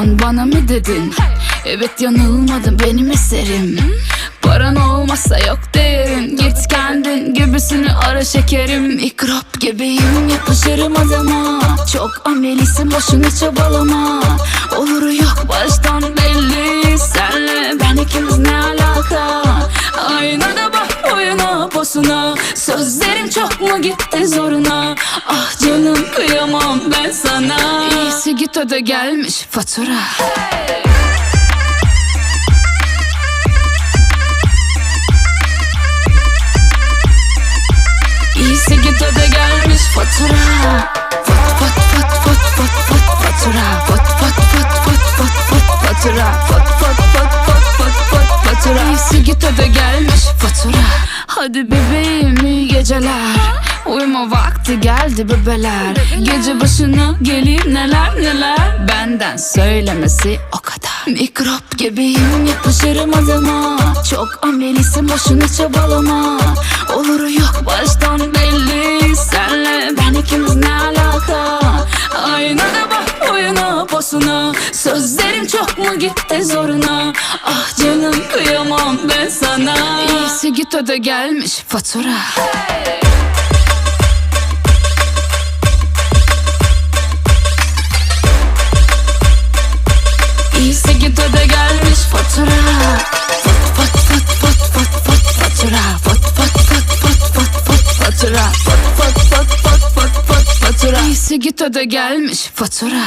Sen bana mı dedin? Evet yanılmadım benim eserim. Paran olmasa yok değerin. Git kendin gibisini ara şekerim. Mikrop gibiyim yapışırım adama. Çok amelisin boşuna çabalama. Oluru yok baştan belli. Senle ben ikimiz ne alaka? Aynada bak boyuna posuna. Sözlerim çok mu gitti zoruna? Ah canım kıyamam ben sana. İyisi git öde gelmiş fatura. İyisi git öde gelmiş fatura. Fat fat fat fat fat fat fatura. Fat fat fat fat fat fat fatura. Fat fat fat fat fat fat fatura. İyisi git öde gelmiş fatura. Hadi bebeğim iyi geceler. Uyuma vakti geldi bebeler. Gece başına gelir neler neler. Benden söylemesi o kadar. Mikrop gibiyim yapışırım adama. Çok amelisin boşuna çabalama. Oluru yok baştan belli. Senle ben ikimiz ne alaka? Aynada bak boyuna posuna. Sözlerim çok mu gitti zoruna? Ah canım kıyamam ben sana. İyisi git öde gelmiş fatura. İyisi git öde gelmiş fatura. Fat fat fat fat fat fat fatura. Fat fat fat fat fat fat fatura. Fat fat fat fat fat fat fatura. İyisi git öde gelmiş fatura.